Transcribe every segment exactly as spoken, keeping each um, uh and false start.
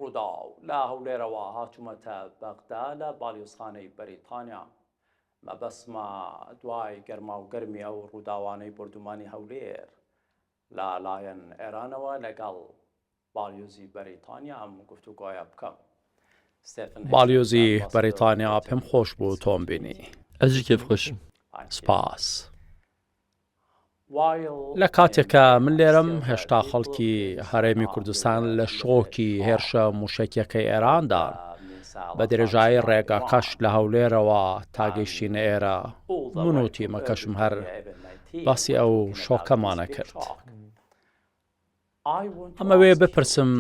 Rûdaw li Hewlêrê we hatûmete Bexda li balyozxaneyê Brîtanya. Mebesma duayê germa û germî ew rûdawaneyê bordûmanî Hewlêr li layên Îranê we legal balyozî Brîtanya em guftûgoya bikim. Stephen Balyozî Brîtanya pêm xweş bû Tom bînî. Ez jî kêfxweş im. Spas. لە کاتێکە من لێرەم، هێشتا خەڵکی هەرێمی کوردستان لە شۆکی هێرشە موشەکیەکەی ئێراندان. بە درێژایی ڕێگاکەش لە هەولێرەوە تا گەیشتینە ئێرە، من و تیمەکەشم هەر باسی ئەو شۆکەمانە کرد. ئەمەوێ بپرسم،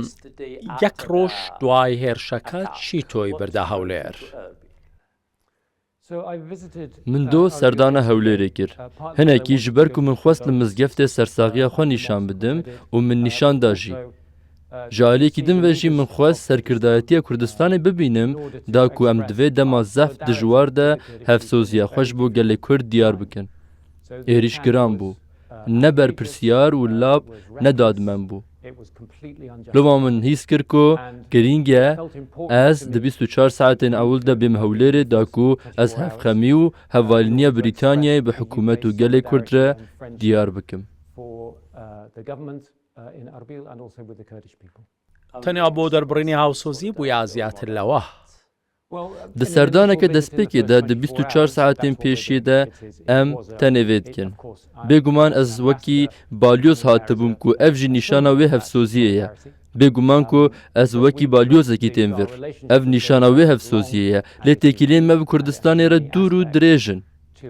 یەک ڕۆژ دوای هێرشەکە چی تۆی بردە هەولێر؟ Min do serdana Hewlêrê kir. Hinekî ji ber ku min xwest li mizgeftê sersaxiya xwe nîşan bidim û min nîşan da jî. Ji aliyekî din ve jî min xwest serkirdayetiya Kurdistanê bibînim, da ku em di vê dema zehf dijwar de hevsoziya xwe ji bo gelê Kurd diyar bikin. Êrîş giran bû. Ne berpirsiyar û lap ne dadmen bû. Loma min hîs kir ku girîng e ez di bîst û çar saetên ewil de bêm Hewlêrê da ku ez hevxemî û hevalîniya Brîtanyayê bi hikûmet û gelê Kurd re diyar bikim. تەنیا بۆ دەربڕینی هاوسۆزی بوو یا زیاتر لەوە؟ Di serdaneke destpêkê de di bîst û çar saetên pêşiyê de em tenê vê dikin. Bêguman ez wekî balyoz hatibûm ku ev jî nîşana wê hevsoziyê ye. Bêguman ku ez wekî balyozekî têm vir. Ev nîşana wê hevsoziyê ye. Lê têkiliyên me bi Kurdistanê re dûr û dirêj in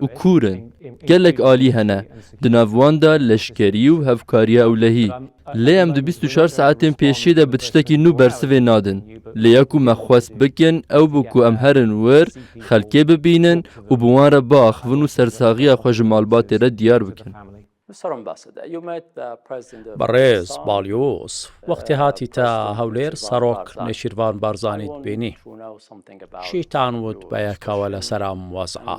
û kûr in. Gelek alî hene. Di nav wan de leşkerî û hevkariya ewlehî. Lê em di bîst û çar saetên pêşiyê de bi tiştekî nû bersivê nadin. Lê ya ku me xwest bikin, ew bû ku em herin wir, xelkê bibînin û bi wan re biaxivin û sersaxiya xwe ji malbatê re diyar bikin. بەڕێز باڵیۆز، وەختی هاتیتە هەولێر سەرۆک نێچیروان بارزانیت بینی. چیتان وت بە یەکەوە لەسەر ئەم وەزعە؟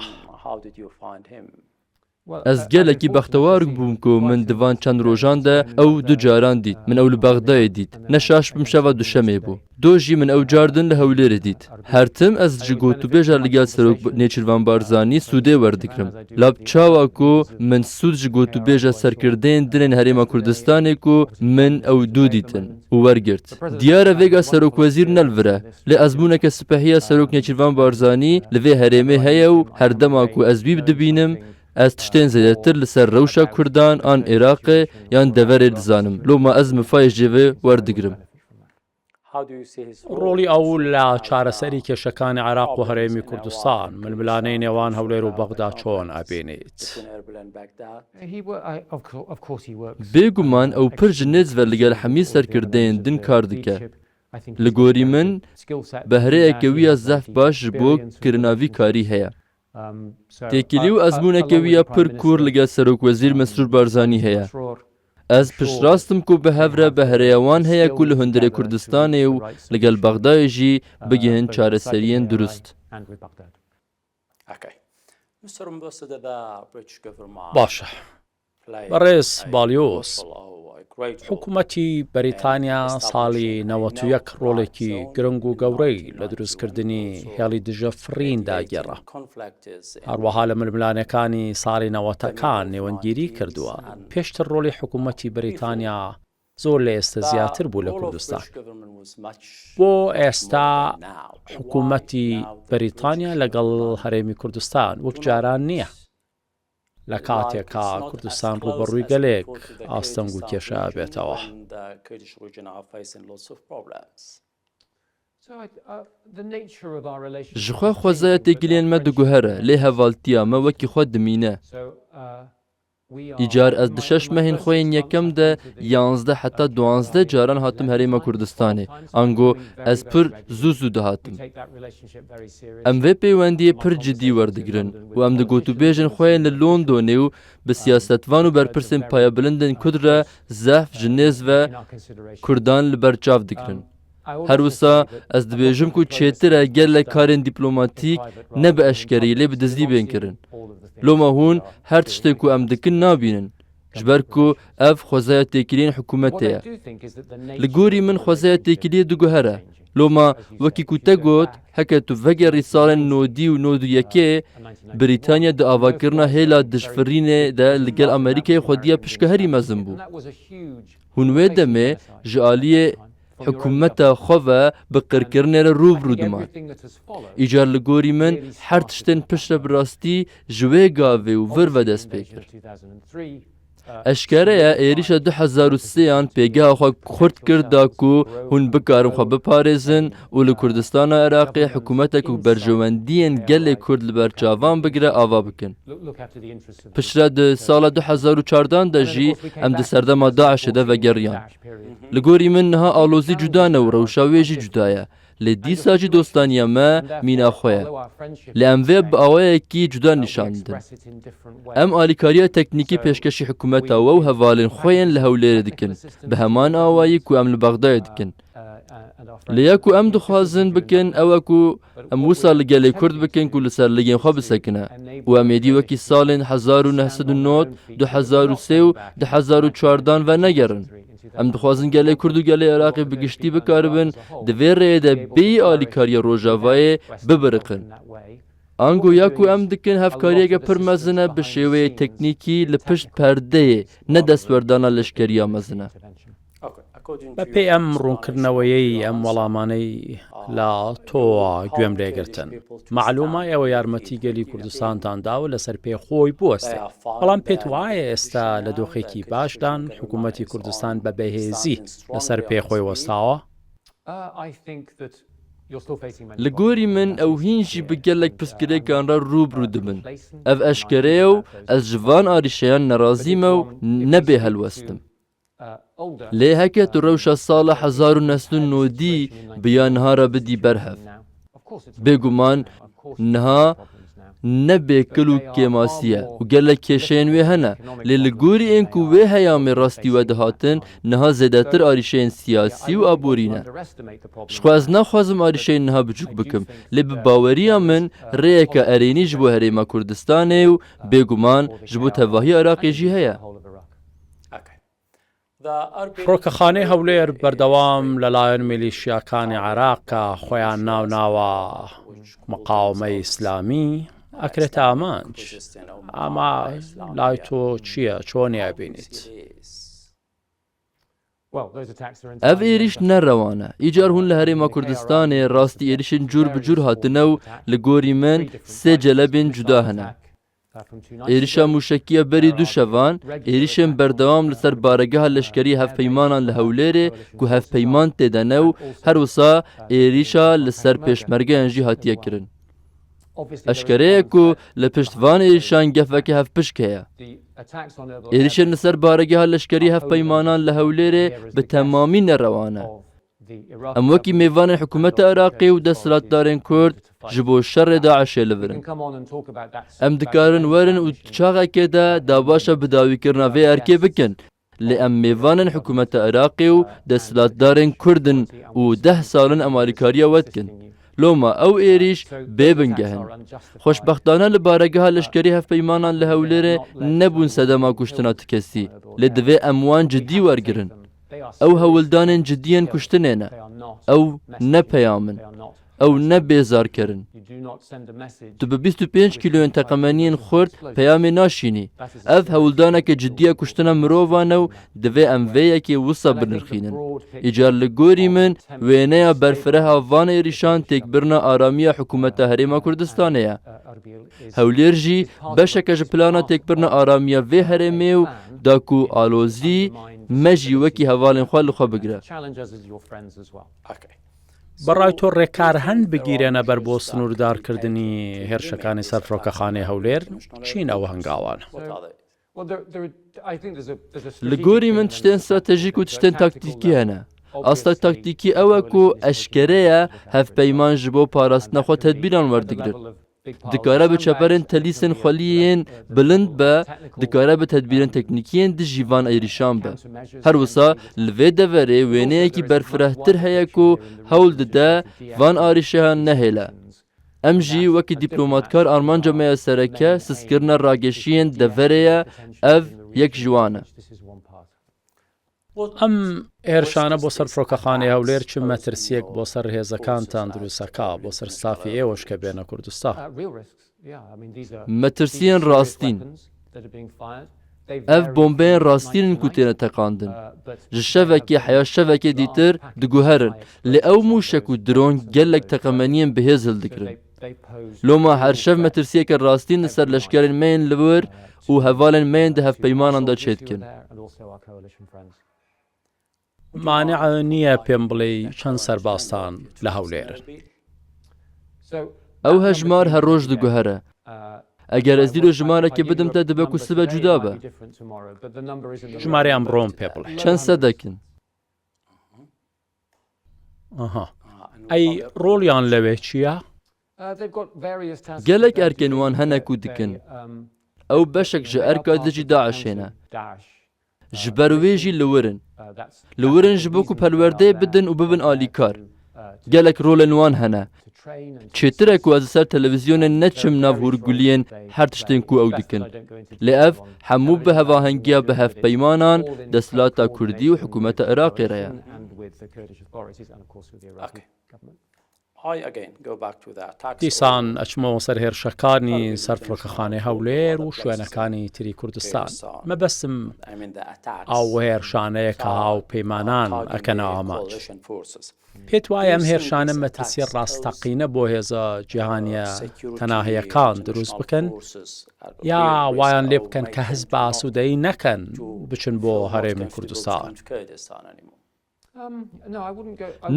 Ez gelekî bextewar bûm ku min di van çend rojan de ew du caran dît. Min ew li Bexdayê dît. Ne şaş bim, şeva duşemê bû. Do jî min ew car din li Hewlêrê dît. Her tim ez ji gotûbêja li gel Serok Nêçîrvan Barzanî sûdê werdigrim. Lab çawa ku min sûd ji gotûbêja serkirdeyên din ên Herêma Kurdistanê ku min ew du dîtin û wergirt. Diyar e vêga serokwezîr ne li vir e. Lê ezmûneke sipehiya Serok Nêçîrvan Barzanî li vê herêmê heye û her dema ku ez wî dibînim, ez tiştên zêdetir li ser rewşa Kurdan an Iraqê yan deverê dizanim. Loma ez mifayê ji vê werdigrim. ڕۆڵی ئەو لە چارەسەری کێشەکانی عێراق و هەرێمی کوردستان، ململانەی نێوان هەولێر و بەغدا چۆن ئەبینیت؟ Bêguman ew pir ji nêz ve li gel hemî serkirdeyên din kar dike. Li gorî min, behreyeke wî ya zehf baş ji bo kirina vî karî heye. Têkilî û ezmûneke wî ya pir kûr li gel Serokwezîr Mesrûr Barzanî heye. Ez piştrast im ku bi hev re behreya wan heye ku li hundirê Kurdistanê û li gel Bexdayê jî bigihin çareseriyên durust. باشە. بەڕێز باڵیۆز، حکوومەتی بەریتانیا ساڵی نەوەد و یەک ڕۆڵێکی گرنگ و گەورەی لە دروستکردنی هێڵی دژە فڕین داگێڕا. هەروەها لە ململانەکانی ساڵی نەوەتەکان نێوەندگیری کردووە. پێشتر ڕۆڵی حکوومەتی بەریتانیا زۆر لە ئێستا زیاتر بوو لە کوردستان. بۆ ئێستا حکوومەتی بەریتانیا لەگەڵ هەرێمی کوردستان وەک جاران نییە. لە کاتێکا کوردستان ڕوبەڕووی گەلێک ئاستەنگ و کێشە بێتەوە. Ji xwe xwezaya têkiliyên me diguhere, lê hevaltiya me wekî xwe dimîne. Îcar ez di şeş mehên xwe yên yekem de yanzdeh heta duwazdeh caran hatim Herêma Kurdistanê. Ango ez pir zû zû dihatim. Em vê pêwendiyê pir cidî werdigirin û em di gotûbêjên xwe yên li Londonê û bi siyasetvan û berpirsên payebilindên Kurd re zehf ji nêz ve Kurdan li ber çav digirin. Her wisa ez dibêjim ku çêtir e gelek karên dîplomatîk ne bi eşkereyî lê bi dizdî bên kirin. Loma hûn her tiştê ku em dikin nabînin. Ji ber ku ev xwezaya têkiliyên hikûmetê ye. Li gorî min xwezaya têkiliyê diguhere. Loma, wekî ku te got, heke tu vegerî salên nodî û nod û yekê, Brîtanya di avakirina hêla dijfirînê de li gel Amerîkayê xwediya pişkeherî mezin bû. Hûn wê demê ji aliyê hikûmeta xwe ve bi qirkirinê re rû bi rû diman. Îcar li gorî min her tiştên piştre bi rastî ji wê gavê û vir ve dest pê kir. Eşkere ye, êrîşa du hezar û sêyan pêgeha xwe xurt kir da ku hûn bikarin xwe biparêzin û li Kurdistana Iraqê hikûmetek ku berjewendiyên gelê Kurd li ber çavan bigire ava bikin. Piştre di sala du hezar û çardan de jî em di serdema DAIŞê de vegeriyan. Li gorî min niha alozî cuda ne û rewşa wê jî cuda ye. Lê dîsa jî dostaniya me mîna xwe ye. Lê em vê bi awayekî cuda nîşan didin. Em alîkariya teknîkî pêşkêşî hikûmeta we û hevalên xwe yên li Hewlêrê dikin, bi heman awayî ku em li Bexdayê dikin. Lê ya ku em dixwazin bikin, ew e ku em wisa li gelê Kurd bikin ku li serlingên xwe bisekine û em êdî wekî salên hezar û neh sed û nod, du hezar û sê û du hezar û çardan venegerin. Em dixwazin gelê Kurd û gelê Iraqê bi giştî bikaribin di vê rêyê de bêyî alîkariya Rojavayê bibiriqin. Ango ya ku em dikin hevkariyeke pir mezin e bi şêweyê teknîkî li pişt perdeyê, ne destwerdana leşkeriya mezin e. بە پێی ئەم ڕوونکردنەوەیەی ئەم وەڵامانەی لە تۆوە گوێم لێگرتن. معلومە ئێوە یارمەتی گەلی کوردستانتان دا و لەسەر پێ خۆی بوەستێ. بەڵام پێت وایە ئێستا لە دۆخێکی باشدان؟ حکوومەتی کوردستان بە بەهێزی لەسەر پێ خۆی وەستاوە؟ Li gorî min ew hîn jî bi gelek pirsgirêkan re rû bi rû dibin. Ev eşkere ye û ez ji van arîşeyan nerazî me û ne bê helwest im. Lê heke tu rewşa sala hezar û neh sed û nodî bi ya niha re bidî ber hev. Bêguman niha ne bêkil û kêmasî ye û gelek kêşeyên wê hene, lê li gorî ên ku wê heyamê rastî we dihatin, niha zêdetir arîşeyên siyasî û aborî ne. Ji xwe ez naxwazim arîşeyên niha biçûk bikim, lê bi baweriya min rêyeke erênî ji bo Herêma Kurdistanê û bêguman ji bo tevahî Iraqê jî heye. فڕۆکەخانەی هەولێر بەردەوام لەلایەن میلیشیاکانی عێراق کە خۆیان ناوناوە مقاومەی ئیسلامی ئەکرێتە ئامانج. ئەمە لای تۆ چییە؟ چۆنی ئەبینیت؟ Ev êrîş ne rewan e. Îcar hûn li Herêma Kurdistanê rastî êrîşên cûr bi cûr hatine û li gorî min sê celebên cuda hene. Êrişa mûşekî ya berî du şevan, êrişên berdewam li ser baregeha leşkerî hevpeymanan li Hewlêrê ku hevpeyman tê de ne û her wisa êrişa li ser pêşmergeyan jî hatiye kirin. Eşkere ye ku li pişt van êrişan gefeke hevpişk heye. Êrişên li ser baregeha leşkerî hevpeymanan li Hewlêrê bi temamî nerewan e. Em wekî mêvanên hikûmeta Iraqê û desthilatdarên Kurd ji bo şerê DAIŞê li vir in. Em dikarin werin û di çaxekê de da baş e bi dawîkirina vê erkê bikin. Lê em mêvanên hikûmeta Iraqê û desthilatdarên Kurd in û deh sal in em alîkariya we dikin. Loma ew êrîş bê bingeh in. Xweşbextane li baregeha leşkerî hevpeymanan li Hewlêrê nebûn sedema kuştina ti kesî. Lê divê em wan cidî wergirin. Ew hewldanên cidî yên kuştinê ne. Ew ne peyam in. Ew ne bêzarker in. Tu bi bîst û pênc kîloyên teqemeniyên xurt peyamê naşînî. Ev hewldaneke cidî ya kuştina mirovan e û divê em vê yekê wisa binirxînin. Îcar li gorî min wêneya berfireha van êrîşan têkbirina aramiya hikûmeta Herêma Kurdistanê ye. Hewlêr jî beşeke ji plana têkbirina aramiya vê herêmê û da ku alozî me jî wekî hevalên xwe li xwe bigire. بەڕای تۆ ڕێکار هەن بگیرێنە بەر بۆ سنووردارکردنی هێرشەکانی سەر فڕۆکەخانەی هەولێر؟ چین ئەو هەنگاوانە؟ Li gorî min tiştên stratejîk û tiştên taktîkî hene. Asta taktîkî ew e ku eşkere ye hevpeyman ji bo parastina xwe tedbîran werdigrin. Dikare bi çeperên telîsên xweliyên bilind be, dikare bi tedbîrên teknîkî yên dijî van êrîşan be. Her wisa li vê deverê wêneyekî berfirehtir heye ku hewl dide van arîşeyan nehêle. Em jî wekî dîplomatkar armanca me ya sereke sizkirina rageşiyên deverê ye, ev یەک ji wan e. ئەم هێرشانە بۆ سەر فڕۆکەخانەی هەولێر چ مەترسیەک بۆ سەر هێزەکانتان دروست ئەکا، بۆ سەر ستافی ئێوەش کە بێنە کوردستان؟ مەترسیên rastîn. Ev bombeyên rastîn in ku têne teqandin. Ji şevekê heya şevekê dîtir diguherin. Lê ew mûşek û dron gelek teqemeniyên bihêz hildigirin. Loma her şev metirsiyeke rastîn li ser leşkerên me yên li wir û hevalên me yên di hevpeymanan de çêdikin. Mane niye pêm bilê çend serbaztan li Hewlêr in? Ew hejmar her roj diguhere. Eger ez dîro jimarekê bidim te, dibe ku sibe cuda be. Jimarê em ron pê bilê. Çend sedek in? Aha. Ey, rol yan lewê çi ya? Gelek erkên wan hene ku dikin. Ew beşek ji erka dijî DAIŞê ne. Ji ber wê jî li wir in. Li wir in ji bo ku perwerdeyê bidin û bibin alîkar. Gelek rolên wan hene. Çêtir e ku ez li ser televîzyonê neçim nav hûrguliyên her tiştên ku ew dikin. Lê ev hemû bi hevahengiya bi hevpeymanan, desthilata Kurdî û hikûmeta Iraqê re ye. Dîsan ئەچمەوە سەر هێرشەکانی سەر فڕۆکەخانەی هەولێر و شوێنەکانی تری کوردستان. مەبەستم ئەو هێرشانەیە کە هاوپەیمانان ئەکەنە ئامانج. پێت وایە ئەم هێرشانە مەترسی ڕاستەقینە بۆ هێزە جیهانیە تەناهیەکان دروست بکەن، یا وایان لێ بکەن کە هەست بە ئاسوودەیی نەکەن بچن بۆ هەرێمی کوردستان؟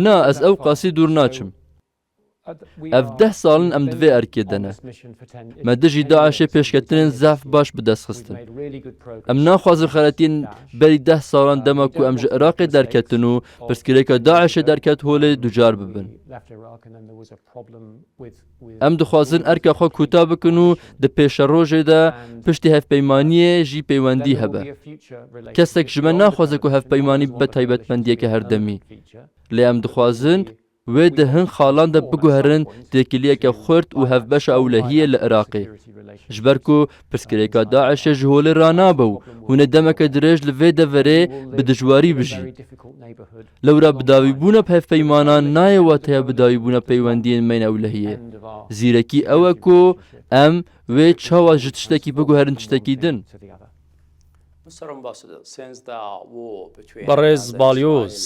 Na, ez ew qasî dûr naçim. Ev deh sal in em di vê erkê de ne. Me dijî DAIŞê pêşketinên zehf baş bi dest xistin. Em naxwazin xeletiyên berî deh salan dema ku em ji Iraqê derketin û pirsgirêka DAIŞê derket holê ducar bibin. Em dixwazin erka xwe kuta bikin û di pêşerojê de piştî hevpeymaniyê jî peywendî hebe. Kesek ji me naxwaze ku hevpeymanî bibe taybetmendiyeke herdemî. Lê em dixwazin wê di hin xalan de biguherin têkiliyeke xurt û hevbeşa ewlehiyê li Iraqê. Ji ber ku pirsgirêka DAIŞê ji holê ranabe û hûn ê demeke dirêj li vê deverê bi dijwarî bijîn. Lewra bidawîbûna hevpeymanan nayê wateya bidawîbûna peywendiyên me yên ewlehiyê. Zîrekî ew e ku em wê çawa ji tiştekî biguherin tiştekî din. بەڕێز بالیۆز،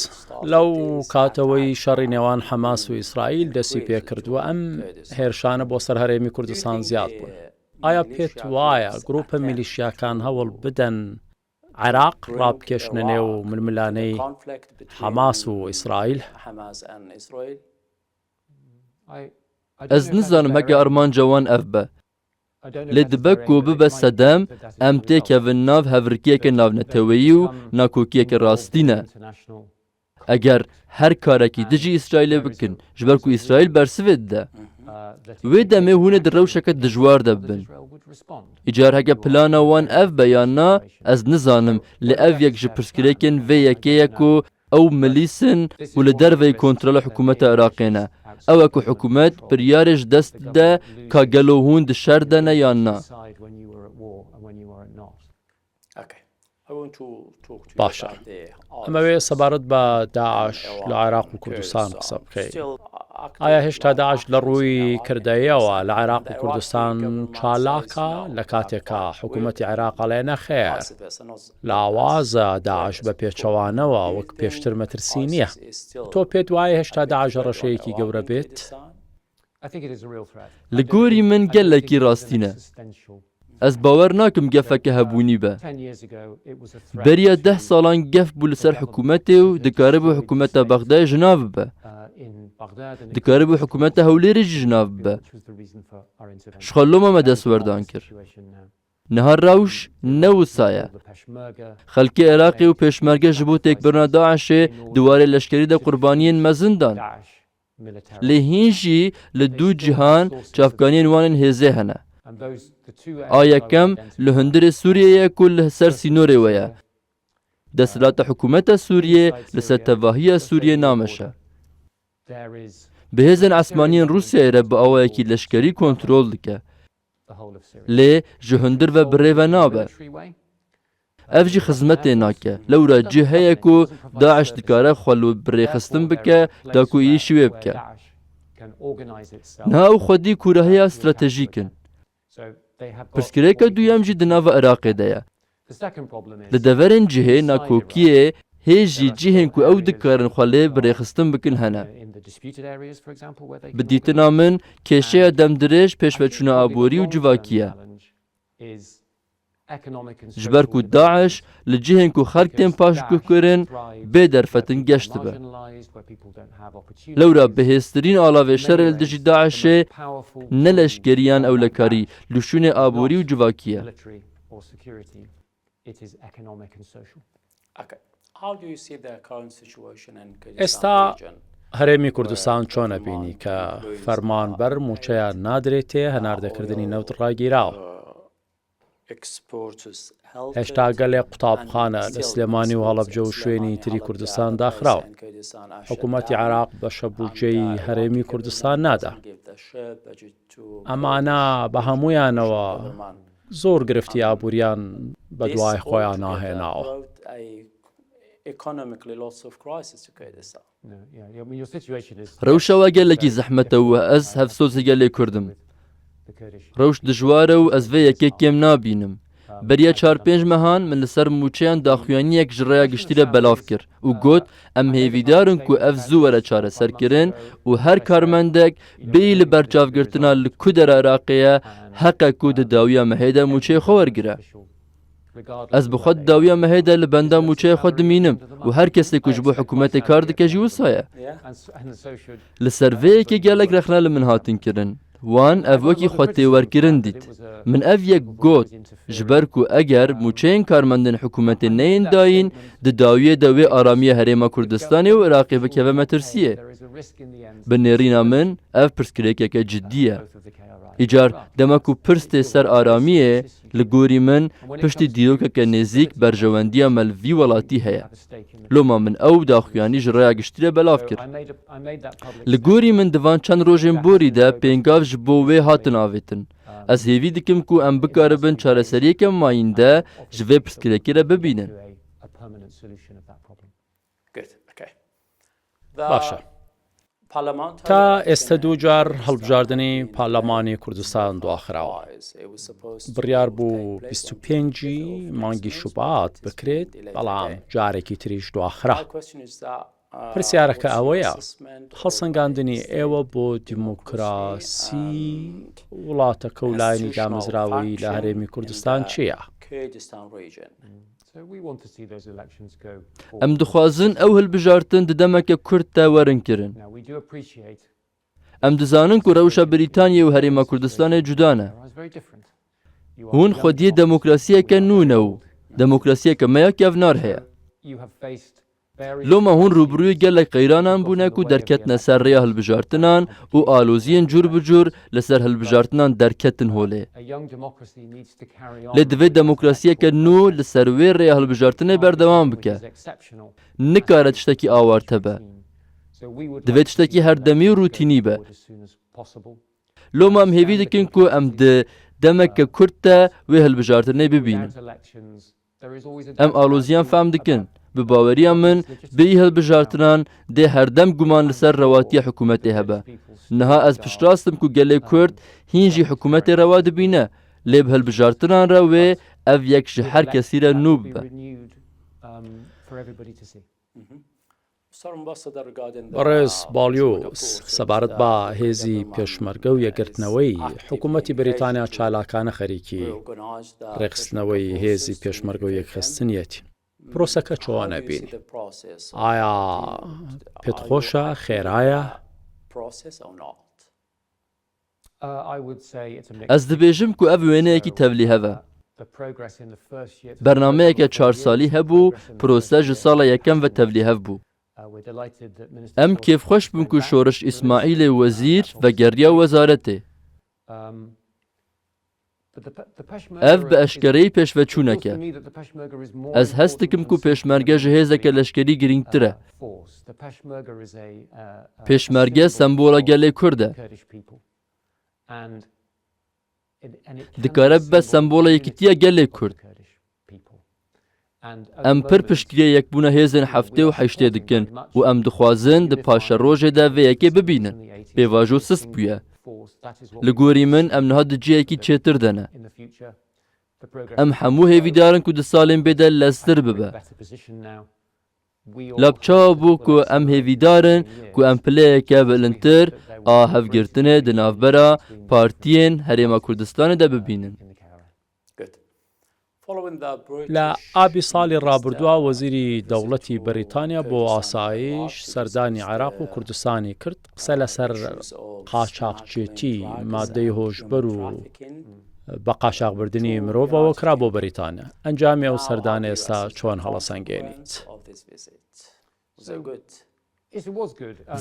لەو کاتەوەی شەڕی نێوان حەماس و ئیسرائیل دەستی پێ کردووە، ئەم هێرشانە بۆ سەر هەرێمی کوردستان زیاد بوون. ئایا پێت وایە گروپە میلیشیاکان هەوڵ بدەن عێراق ڕابکێشنە نێو ململانەی حەماس و ئیسرائیل؟ Ez nizanim heke armanca wan ev be. Lê dibe ku bibe sedem, em têkevin nav hevrikiyeke navneteweyî û nakokiyeke rastî ne. Eger her karekî dijî Îsraîlê bikin, ji ber ku Îsraîl bersivê dide, wê demê hûn ê di rewşeke dijwar de bibin. Îcar heke plana wan ev be yan na, ez nizanim, lê ev yek ji pirsgirêkên vê yekê ye ku ew milîs in û li derveyî kontrola hikûmeta Iraqê ne. Ew e ku hikûmet biryarê ji dest dide ka gelo hûn di şer de ne yan na. باشە. ئەمەوێ سەبارەت بە داعش لە عێراق و کوردستان قسە بکەین. ئایا هێشتا داعش لە ڕووی کردەیەوە لە عێراق و کوردستان چالاکە، لە کاتێکا حکوومەتی عێراق ئەڵێ نەخێر، لاوازە داعش بە پێچەوانەوە وەک پێشتر مەترسی نییە؟ تۆ پێت وایە هێشتا داعش هەڕەشەیەکی گەورە بێت؟ Li gorî min gelekî rastîn e. Ez bawer nakim gefeke hebûnî be. Beriya deh salan gef bû li ser hikûmetê û dikaribû hikûmeta Bexdayê ji nav bibe. Dikaribû hikûmeta Hewlêrê jî ji nav bibe. Ji xwe loma me destwerdan kir. Niha rewş ne wisa ye. Xelkê Iraqê û pêşmerge ji bo têkbirina DAIŞê di warê leşkerî de qurbaniyên mezin dan. Lê hîn jî li dû cîhan çavkaniyên wan ên hêzê hene. A yekem li hundirê Sûriyê ye ku li ser sînorê we ye. Desthilata hikûmeta Sûriyê li ser tevahiya Sûriyê nameşe. Bi hêzên esmaniyên Rûsyayê re bi awayekî leşkerî kontrol dike. Lê ji hundir ve bi rê ve nabe. Ev jî xizmetê nake. Lewra cih heye ku DAIŞ dikare xwe li birêxistin bike, da ku êşî wê bike. Niha ew xwedî kûrahiya stratejîk in. Pirsgirêka duyem jî di nava Iraqê de ye. Li deverên cihê nakokiyê hê jî cihên ku ew dikarin xwe lê birêxistin bikin hene. Bi dîtina min, kêşeya demdirêj pêşveçûna aborî û civakî ye. Ji ber ku DAIŞ li cihên ku xelk tên paşguhkirin bê derfetin geş dibe. Lewra bihêztirîn alavê şerê li dijî DAIŞê ne leşkerî yan ewlekarî, lûşûnê aborî û civakî ye. It is economic and social. Okay. How do you see the current situation in Kurdistan Êsta region? Herêmî Kurdistan çone bînî ke fermanber mûçeya nadrêtê henardekirdenî newt ragîraw. Hêşta gelê qutabxane li Silêmanî û Helebce û şwênî tirî Kurdistan daxiraw. Hikûmetî Iraq beşe bûceyî herêmî Kurdistan nade. Emane bi hemûyanewe zor giriftiya aboriyan bi duayê xwe ya nahênaw. Rewşa we gelekî zehmet e û ez hevsozê gelê Kurd im. Rewş dijwar e û ez vê yekê kêm nabînim. Beriya çar pênc mehan min li ser mûçeyan daxuyaniyek ji rêya giştî re belav kir û got, em hêvîdar in ku ev zû were çareserkirin û her karmendek bêyî li ber çavgirtina li ku dera Iraqê ye, heq e ku di dawiya mehê de mûçeyê xwe wergire. Ez bi xwe di dawiya mehê de li benda mûçeya xwe dimînim û her kesê ku ji bo hikûmetê kar dike jî wisa ye. Li ser vê yekê gelek rexne li min hatin kirin. Wan ev wekî xwe têwerkirin dît. Min ev yek got, ji ber ku eger mûçeyên karmendên hikûmetê neyên dayîn, di dawiyê de wê aramiya Herêma Kurdistanê û Iraqê bikeve metirsiyê. Bi nêrîna min, ev pirsgirêkeke cidî ye. Îcar dema ku pirs tê ser aramiyê, li gorî min piştî dîrokeke nêzîk berjewendiya me li vî welatî heye. Loma min ew daxuyanî ji rêya giştî re belav kir. Li gorî min di van çend rojên borî de pêngav ji bo wê hatin avêtin. Ez hêvî dikim ku em bikaribin çareseriyeke mayînde ji vê pirsgirêkê re bibînin. Baş e. Ka êste du car hilbijartinî Parlemanê Kurdistan duaxiraw. Biryar bû bîst û pêncî mangî Şubat bikirêt, belam carekî tirî jî duaxira. Pirsiyareke ew e, helsengandinî êwe bo demokrasî, welateke û layînî damezrawî li Herêmî Kurdistan çi ye? Em dixwazin ew hilbijartin di demeke kurt de werin kirin. Em dizanin ku rewşa Brîtanyê û Herêma Kurdistanê cuda ne. Hûn xwediyê demokrasiyeke nû ne û demokrasiyeke me ya kevnar heye. Loma hûn rûbirûyê gelek qeyranan bûne ku derketine ser rêya hilbijartinan û aloziyên cûr bi cûr li ser hilbijartinan derketin holê. Lê divê demokrasiyeke nû li ser wê rêya hilbijartinê berdewam bike. Nikare tiştekî awarte be. Divê tiştekî herdemî û rûtînî be. Loma em hêvî dikin ku em di demeke kurt de wê hilbijartinê bibînin. Em aloziyan fehm dikin. Bi baweriya min, bêyî hilbijartinan dê herdem guman li ser rewatiya hikûmetê hebe. Niha ez piştrast im ku gelê Kurd hîn jî hikûmetê rewa dibîne, lê bi hilbijartinan re wê ev yek ji her kesî re nû bibe. Berêz Balyos, sebaret ba hêzî pêşmerge û yekgirtneweyî, hikûmetî Brîtanya çalakane xerîkî rêxistineweyî hêzî pêşmerge û yekxistiniyetî. Proseke çawa nebînî? Aya pêtxweş e, xêra ye? Ez dibêjim ku ev wêneyekî tevlîhev e. Bernameyeke çar salî hebû, prose ji sala yekem ve tevlîhev bû. Em kêfxweş bûn ku Şoriş Îsmaîlê wezîr vegeriya wezaretê. Ev bi eşkereyî pêşveçûnek e. Ez hest dikim ku pêşmerge ji hêzeke leşkerî girîngtir e. Pêşmerge sembola gelê Kurd e. Dikare bibe sembola yekîtiya gelê Kurd. Em pir piştgiriyê yekbûna hêzên heftê û heştê dikin û em dixwazin di paşerojê de vê yekê bibînin. Pêvajo sist bûye. Li gorî min, em niha di cihekî çêtir de ne. Em hemû hêvîdar in ku di salên bê de leztir bibe. Lab çawa bû ku em hêvîdar in ku em pileyeke bilindtir a hevgirtinê di navbera partiyên Herêma Kurdistanê de bibînin? لە ئابی ساڵی ڕابردووە وەزیری دەوڵەتی بەریتانیا بۆ ئاسایش سەردانی عێراق و کوردستانی کرد، قسە لەسەر قاچاقچێتی مادەی هۆشبەر و بە قاچاقبردنی مرۆڤەوە کرا بۆ بەریتانیا. ئەنجامی ئەو سەردانە ئێستا چۆن هەڵەسەنگێنیت؟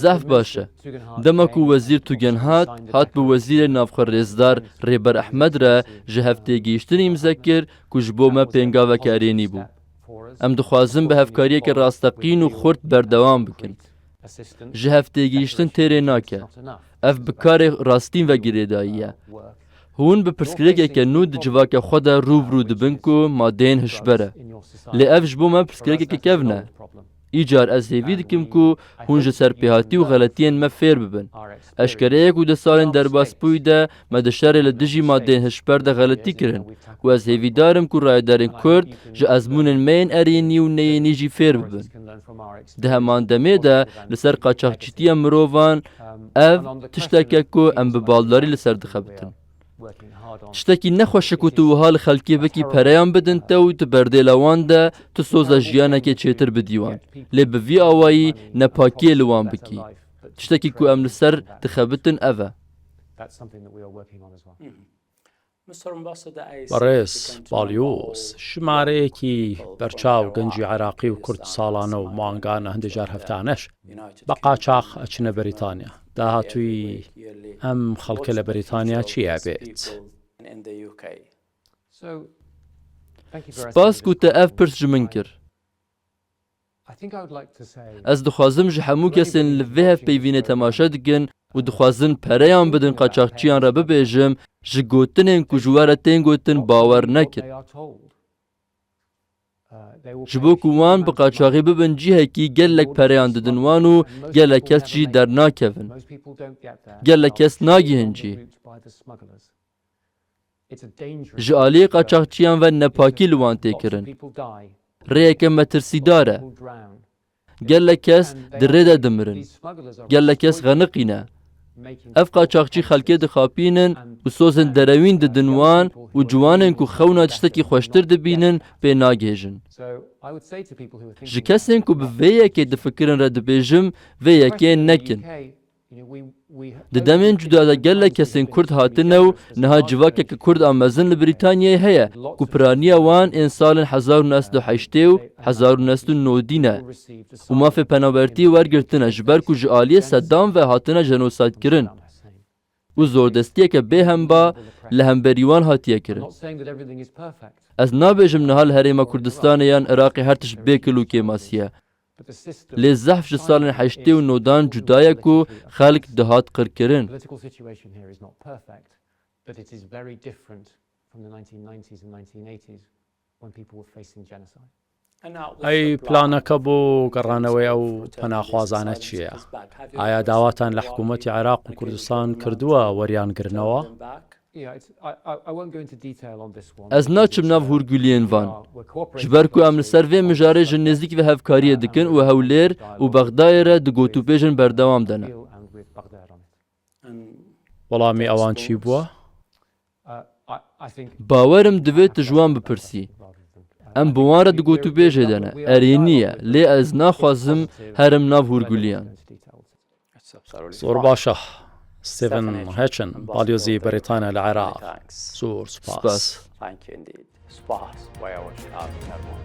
Zehf baş e. Dema ku Wezîr Tugendhat hat bi Wezîrê Navxwe Rêzdar Rêber Ehmed re ji hev têgihiştin îmze kir ku ji bo me pêngaveke erênî bû. Em dixwazin bi hevkariyeke rasteqîn û xurt berdewam bikin. Ji hev têgihiştin têrê nake. Ev bi karê rastîn ve girêdayî ye. Hûn bi pirsgirêkeke nû di civaka xwe de rû bi rû dibin ku madeyên hişber e. Lê ev ji bo me pirsgirêkeke kevn e. Îcar ez hêvî dikim ku hûn ji serpêhatî û xeletiyên me fêr bibin. Eşkere ye ku di salên derbasbûyî de me di şerê li dijî madeyên hişber de xeletî kirin û ez hêvîdar im ku rayedarên Kurd ji ezmûnên me yên erênî û neyênî jî fêr bibin. Di heman demê de li ser qaçaxçîtiya mirovan ev tiştek e ku em bi baldarî li ser dixebitin. Tiştekî ne xweş e ku tu wiha li xelkê bikî pereyan bidin te û tu berdêla wan de tu soza jiyanekê çêtir bidî wan. Lê bi vî awayî nepakiyê li wan bikî. Tiştekî ku em li ser dixebitin ev e. Mr Ambassador, I Barêz Balyos, ژمارەیەکی بەرچاو گەنجی عێراقی و کورد ساڵانە و مانگانە، هەندێک جار هەفتانەش، بە قاچاخ ئەچنە بەریتانیا. داهاتووی ئەم خەڵکە لە بەریتانیا چی ئەبێت؟ Spas ku te ev pirs ji min kir. Ez dixwazim ji hemû kesên li vê hevpeyvînê temaşe dikin û dixwazin pereyan bidin qaçaxçiyan re bibêjim, ji gotinên ku ji we re tên gotin bawer nekin. Ji bo ku wan bi qaçaxî bibin cihekî, gelek pereyan didin wan û gelek kes jî dernakevin. Gelek kes nagihin cî. Ji aliyê qaçaxçiyan ve nepakî li wan tê kirin. Rêyeke metirsîdar e. Gelek kes di rê de dimirin. Gelek kes xeniqîne. Ev qaçaxçî xelkê dixapînin û sozên derewîn didin wan û ciwanên ku xewna tiştekî xweştir dibînin pê nagihêjin. Ji kesên ku bi vê yekê difikirin re dibêjim, vê yekê nekin. Di demên cuda de gelek kesên Kurd hatine û niha civakeke Kurd a mezin li Brîtanyayê heye ku piraniya wan ên salên hezar û neh sed û heştê û hezar û neh sed û nodî ne û mafê penabertiyê wergirtine, ji ber ku ji aliyê Seddam ve hatine jenosaydkirin û zordestiyeke bêhemba li hemberî wan hatiye kirin. Ez nabêjim niha li Herêma Kurdistanê yan Iraqê her tişt bê kil û kêmasî ye. Lê zehf ji salên heştê û nodan cuda ye ku xelk dihat qirkirin. ئەی پلانەکە بۆ گەڕانەوەی ئەو پەناخوازانە چییە؟ ئایا داواتان لە حکوومەتی عێراق و کوردستان کردووە وەریان گرنەوە؟ Ez naçim nav hûrguliyên van. Ji ber ku em li ser vê mijarê ji nêzîk ve hevkariyê dikin û Hewlêr û Bexdayê re di gotûbêjên berdewam de ne. وەڵامی ئەوان چی بووە؟ Bawer im divê tu ji wan bipirsî. Em bi wan re di gotûbêjê de ne. Erênî ye, lê ez naxwazim herim nav hûrguliyan. زۆر باشە. ستیڤن هێچن، باڵیۆزی بەریتانیا لە عێراق. زۆر سوپاس. Spas. Thank you indeed. Spas. Waya weş. Abi, Ferman.